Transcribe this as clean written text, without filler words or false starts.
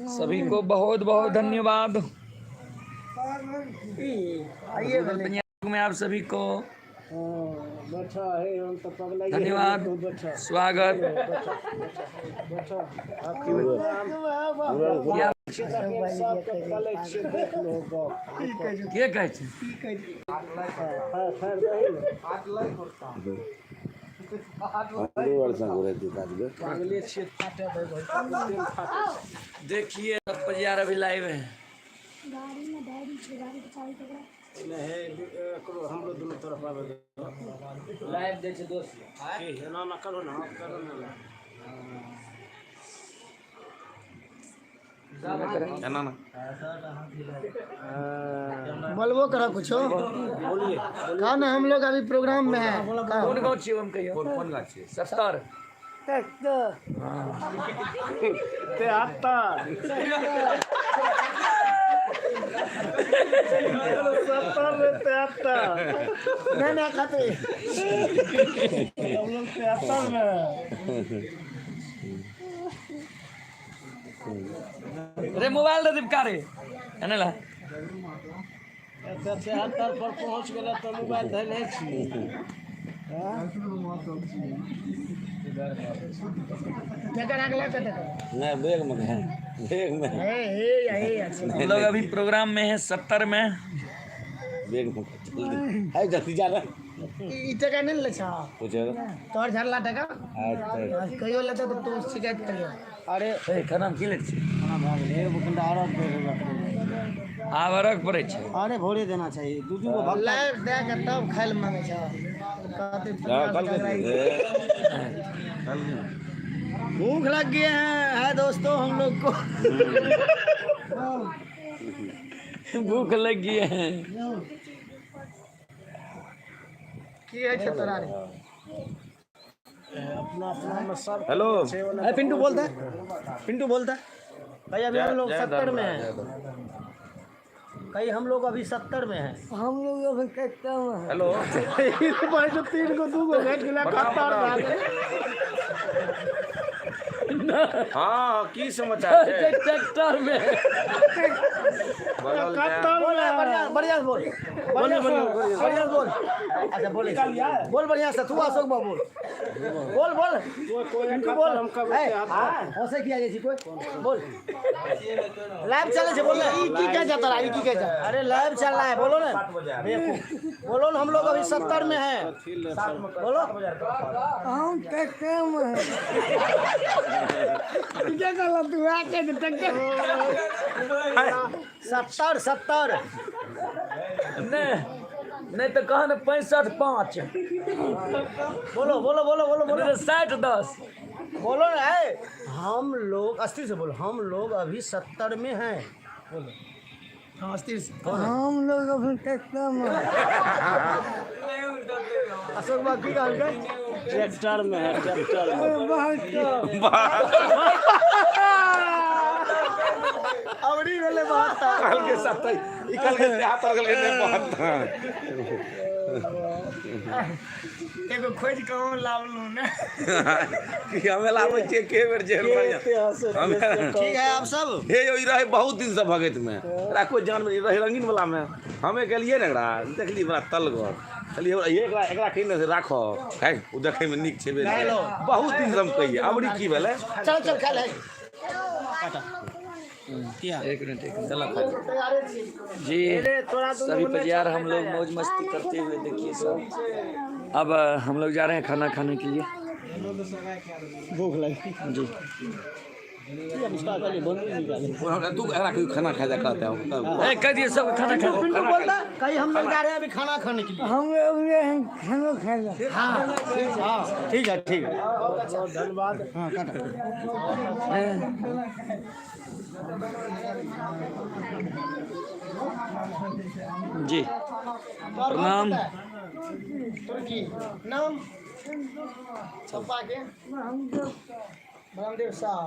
सभी को बहुत बहुत धन्यवाद। में आप सभी को धन्यवाद, स्वागत। के कहै छै? देखिए सब अभी लाइव है। गाड़ी में डायरी छै, गाड़ी के चाबी पकड़ा। हमरो दुनू तरफ आबै। लाइव दै छै दोस्त। एना ना करू ना, करू ना। एना ना। बोलबो करो कुछो। बोलिए। कहा ना, हम लोग अभी प्रोग्राम में है। कोन गाँव छियै हम कहियो? कोन कोन गाछ छै? 70। 73 70 में 73। नहीं नहीं खाते। हम लोग 73 में है। रे मोबाइल दे दीप रे एने ला। 73 पर पहुँच गेल तऽ मोबाइल धैले छी। नहीं, बैग में है, बैग में। हे हे हे। हम लोग अभी प्रोग्राम में है 70 में। बैग में जल्दी है, जल्दी जा रहा। ई टका नहीं ले छा। पूछे। तोहर झरला टका। अच्छा। कहियो लेते तो तू शिकायत करियो। अरे। हे, खाना में की लै छै? खाना भए गेलै, एगो कनिटा अरघ दे देबै। आब अरघ पड़ै छै। अरे भोरे देना चाहिए, दू दू गो भक्त। लाइव दे के तब खाइ लए मांगे छा, कहते। हाँ, कल के कल। भूख लग गए हैं है दोस्तों हम लोग को। भूख लग गई है। की है छै तोरा रे? अपना अपना में सब। हेलो। अरे पिंटू बोलता है, पिंटू बोलता है भाई, अभी हम लोग 70 में हैं। कहीं हम लोग अभी 70 में हैं। हम लोग अभी ट्रैक्टर में हैं। हेलो। भाई जो तीन को दू गो घट गेला। बताओ, बताओ। हाँ, की समाचार छै? ट्रैक्टर में। बोलल जाय। बढ़िया बढ़िया बोल, बढ़िया से, बढ़िया से बोल। अच्छा बोले, बोल बढ़िया से तू। अशोक बाबू बोल, बोल बोल, पिंटू बोल। ए, हंसे किया जाइ छै कोई? बोल, लाइव चले छै, बोल ना। ई की कह जाता रहा? ई की कह जाता? अरे लाइव चल रहा है, बोलो ना, बोलो ना। हम लोग अभी 70 में हैं, बोलो। हम ट्रैक्टर में हैं। क्या कहला तू आके ट्रैक्टर? 70 70। नहीं नहीं तो कहा ना 65 5। बोलो बोलो बोलो बोलो बोलो। 60 10। बोलो ना। ए, हम लोग अस्थिर से बोलो, हम लोग अभी 70 में हैं, बोलो। हाँ, अस्थिर से। हम लोग अभी ट्रैक्टर में हैं। अशोक बाबू की कहलकै? ट्रैक्टर में है, ट्रैक्टर में। अबरी भेलै 72। कल के 70, ई कल के 73, कल के 72। एगो खोज कहाँ लावलू ने? कि हमे लाबै छियै के बेर जेल बढ़िया। ठीक है आप सब। हे यौ, ई रहे बहुत दिन से भगत में, एकरा कोई जान में रहे रंगीन वाला में। हमे गेलियै ने, एकरा देखली बड़ा तलगर, कहलियै एकरा एकरा कहीं ने राखो है, ओ देखै में नीक छेबे नहि। बहुत दिन से हम कहियै। अबरी की भेलै? चल चल, खा ले। एक मिनट, एक मिनट। चल खा। जी, सभी परिवार हम लोग मौज मस्ती करते हुए, देखिए सब। अब हम लोग जा रहे हैं खाना खाने के लिए। भूख लगी। जी। तू एकरा कहियो खाना खा जा कहते हैं। ए, कह दिए सब खाना खा। पिंटू बोलता है, कहीं हम लोग जा रहे हैं अभी खाना खाने के लिए। हम लोग खाना खा ले। हाँ हाँ, ठीक है, ठीक है, धन्यवाद। हाँ, काटा। जी, प्रणाम। तुर्की नाम पप्पा के? ब्रह्मदेव शाह।